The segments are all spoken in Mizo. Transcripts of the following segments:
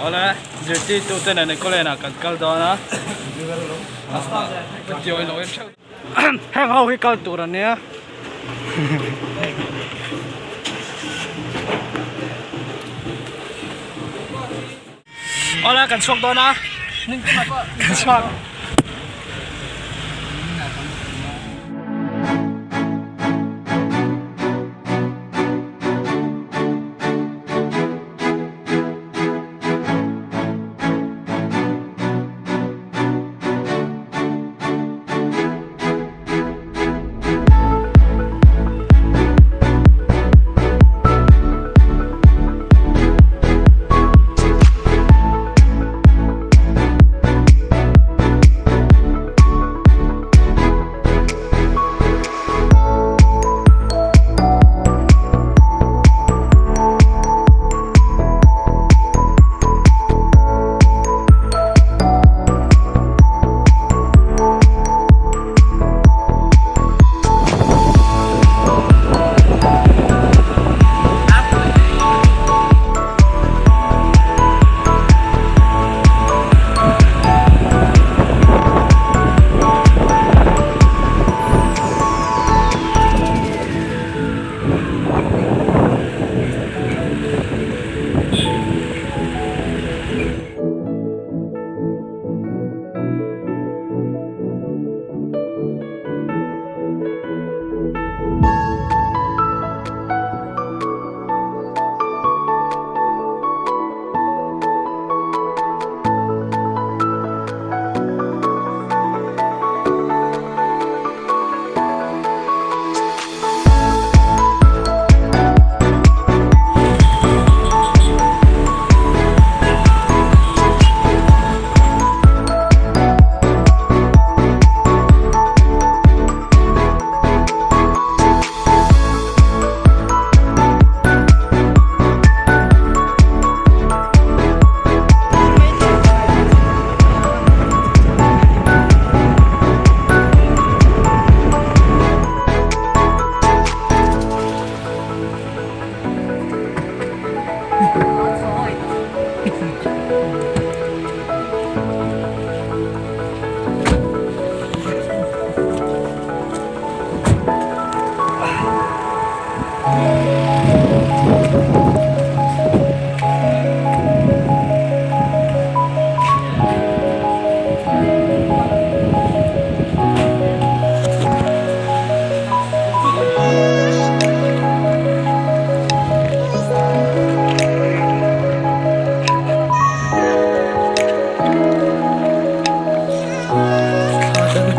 Awle zirtirtu te nen Ecoland ah kan kal dawn a video in lo en theuh heng ho hi kal tur ania. Awle kan chhuak dawn a kan chhuak.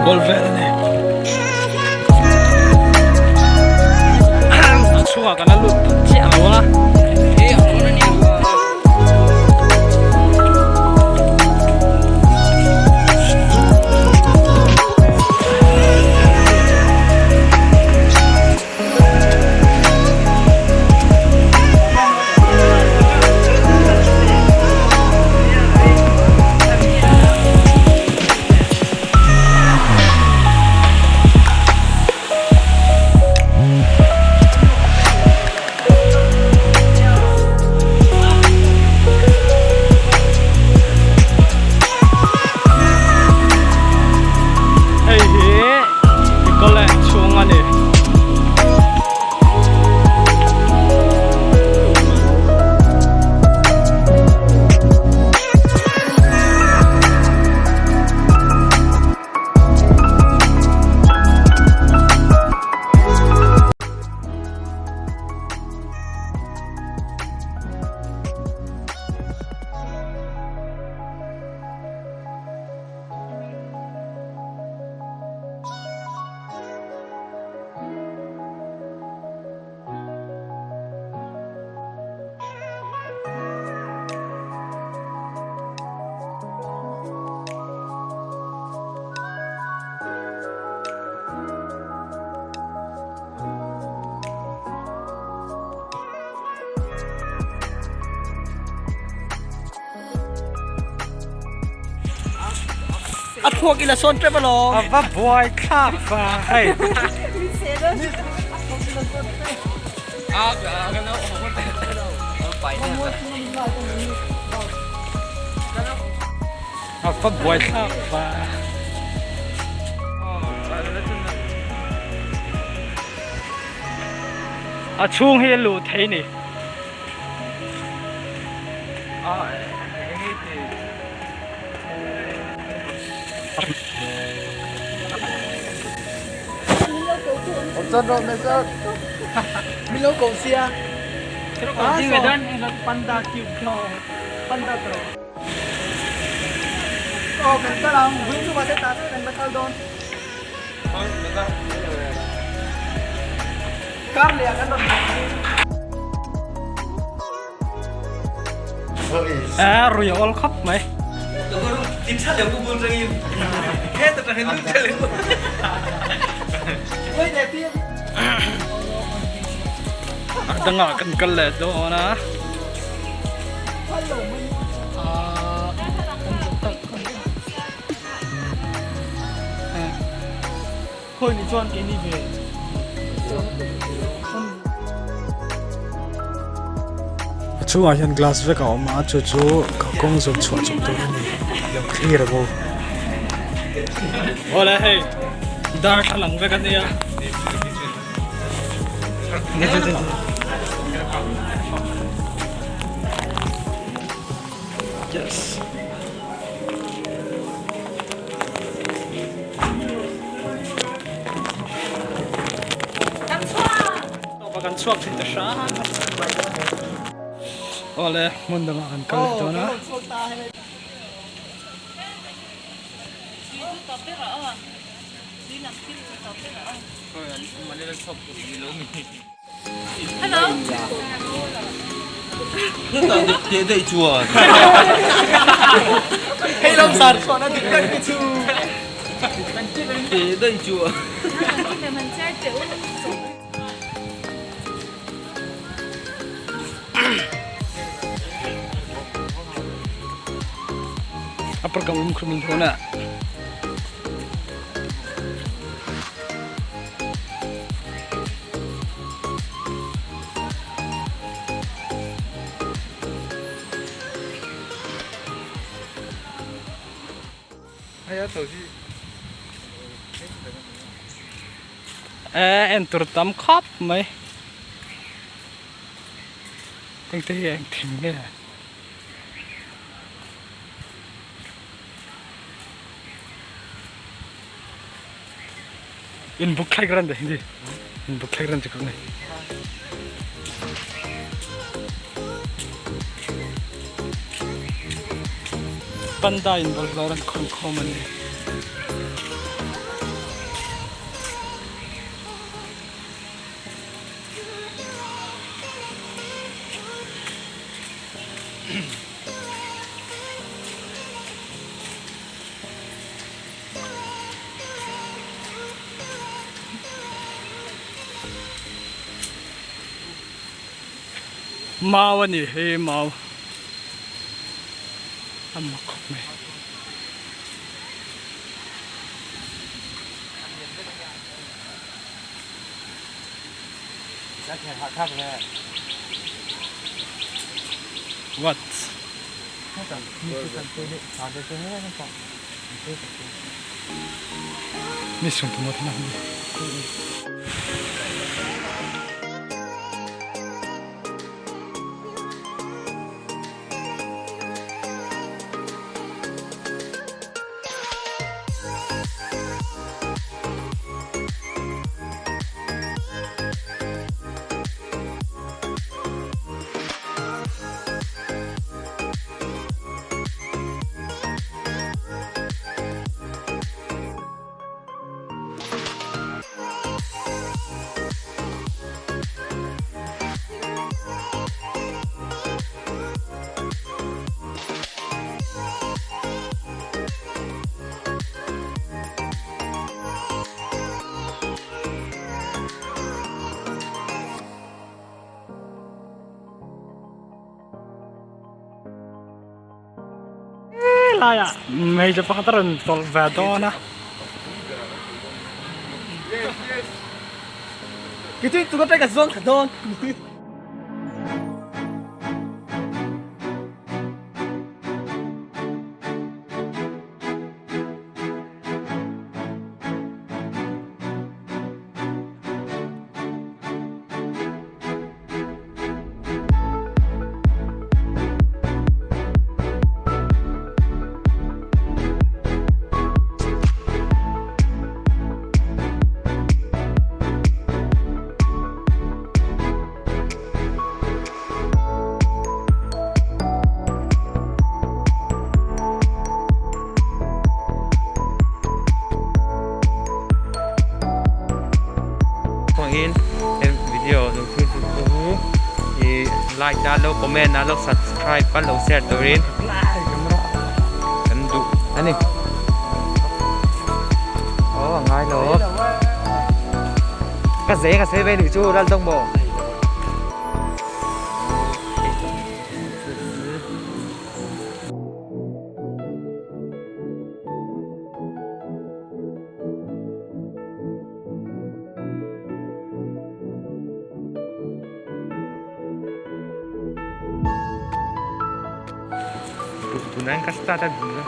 Goal vel a ni. A chhungah kan la lut chiah lo a. Hei hi Ecoland chhung a ni. A thluak ila sawn tep alawm. A va buai thlak va hei. A fa buai thlak va. A chhung hi a luh thei ni. A rui a awl khawp mai. A dangah kan kal leh dawn a. A chhungah hian glass vek a awm a chu chu kawng zawn chhuah chawp tur a ni lo thlir a bo. Awle hei darthlalang vek a nia. Yes. Kan chhuak thei ta hram. Awle hmun dangah kan kal leh dawn a. A program um khrumin thona. En tur tam khawp mai engte hi eng thing nge. In buk thlai ran de hindi in buk thlai ran chi kak nei. Panda in bawlhhlawh ran khawm khawm a ni. Mau a ni hei mau a mak khawp mai. What? Ni sung tu mo thana ni. Laiah hmeichhe pakhat a rawn tawlh ve dawn a. Like a lo comment a lo subscribe a lo share turin kan duh a ni. Aw a ngai lo. Ka zei ka sei ve nih chu lal dawng maw. Tunah hian ka start a dun a.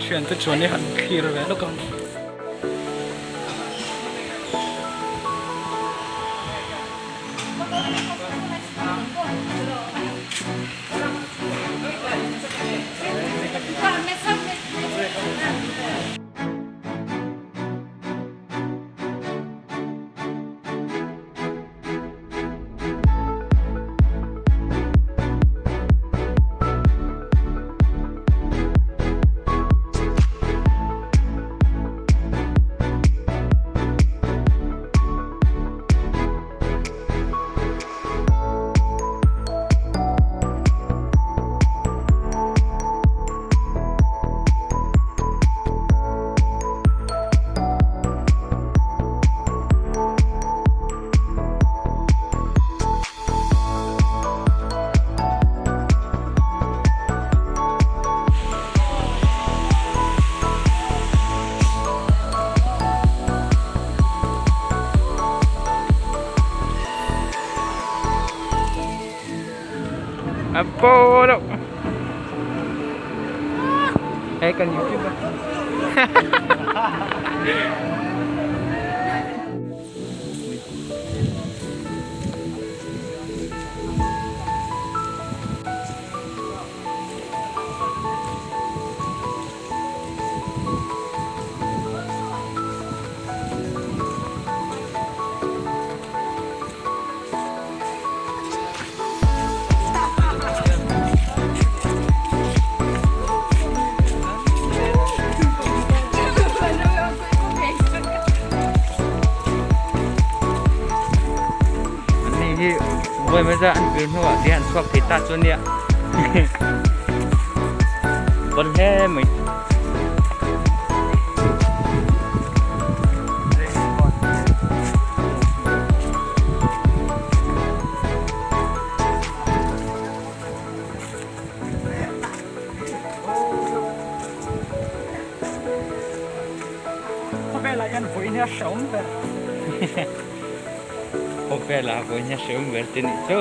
Thiante chuan i han thlir ve lawk ang. Apollo. Hey, kan YouTube. An ni hi vawi mai zat an vir hnuah te an chhuak thei ta chu ania bon hle mai. Khawvelah hian vawiin hi a hrehawm ber. Khawvelah vawiin hi a hrehawm ber te nih chu.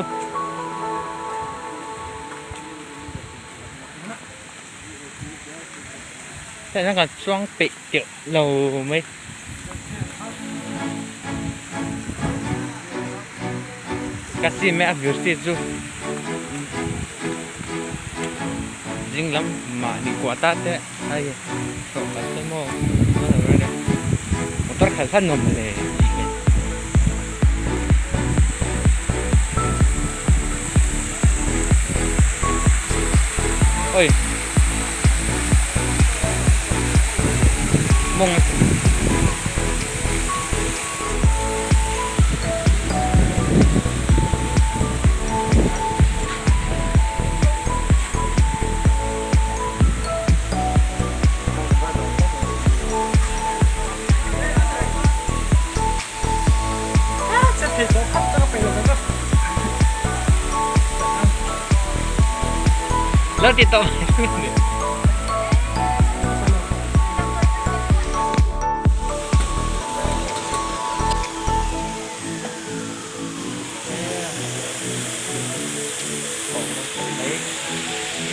Heng hian kan chuang peih teuh lo mai. Ka sim e a vir chi chu ding lam mahni kuah ta te ai hlawh khat te maw motor khalh kha nuam le. Oi. Mawng Lo ti tawh mai.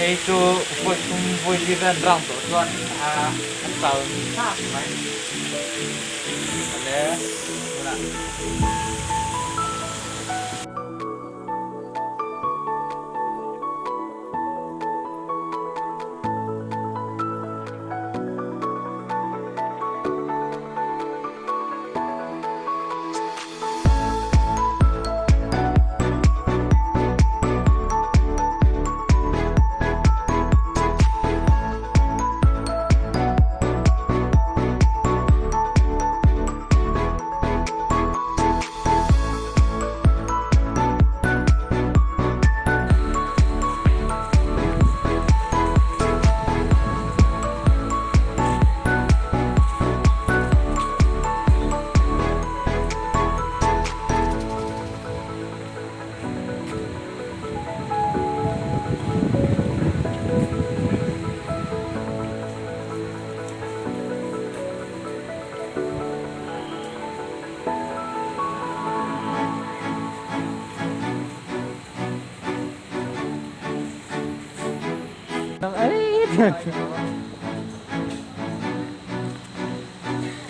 Hei chu vawi thum vawi li vel round tawh chuan a chau nghak mai. Awle tunah.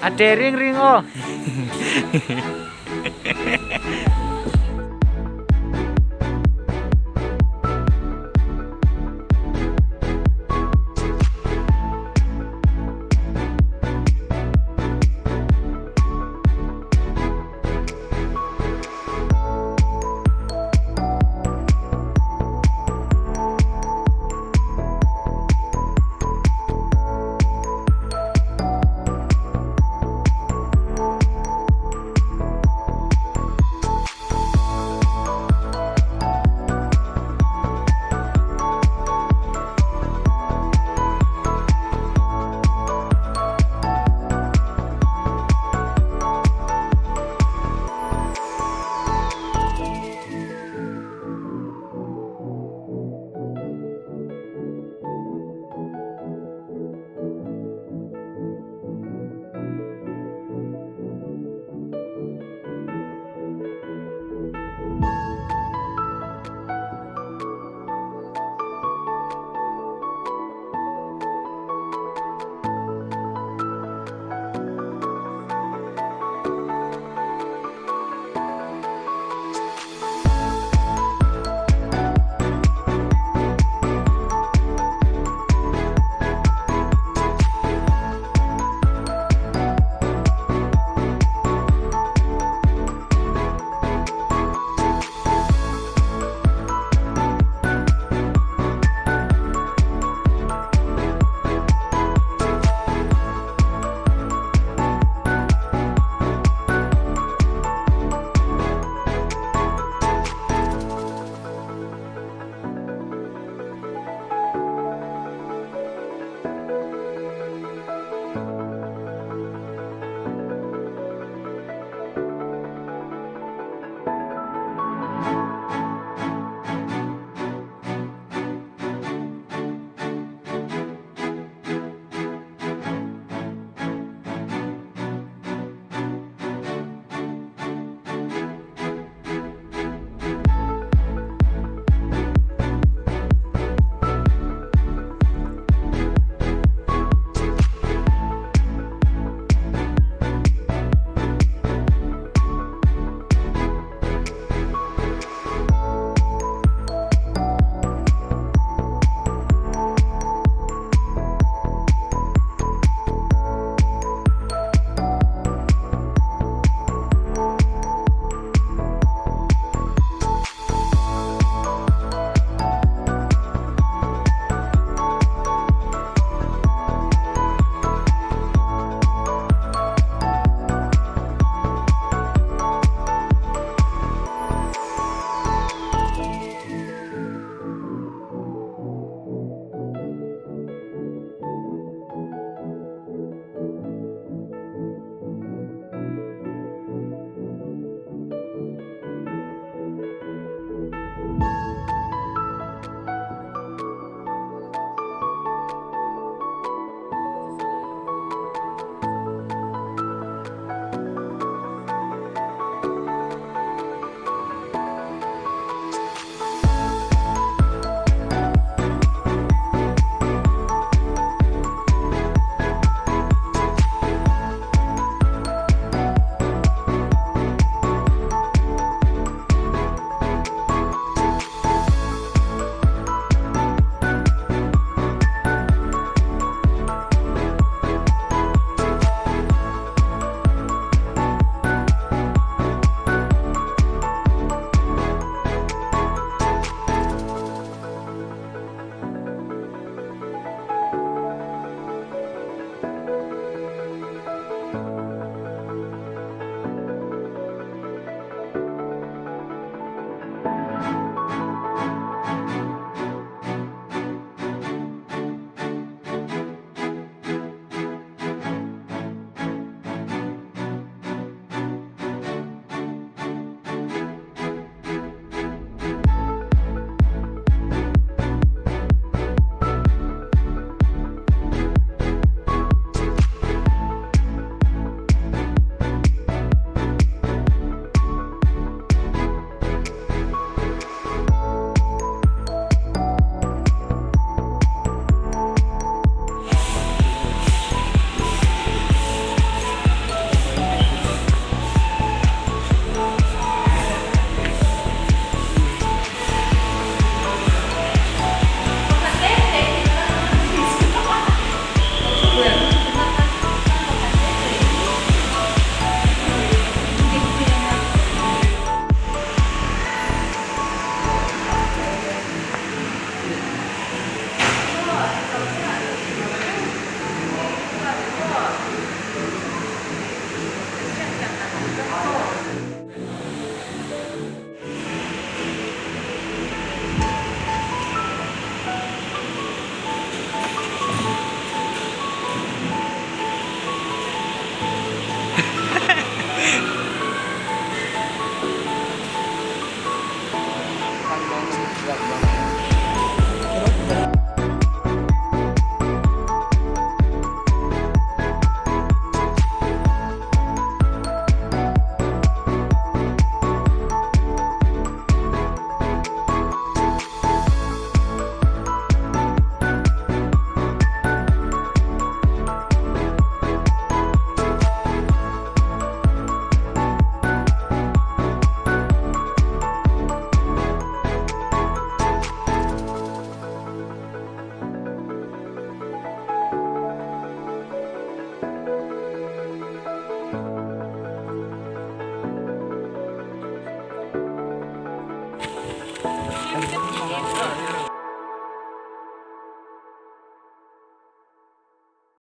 A te ring ring aw.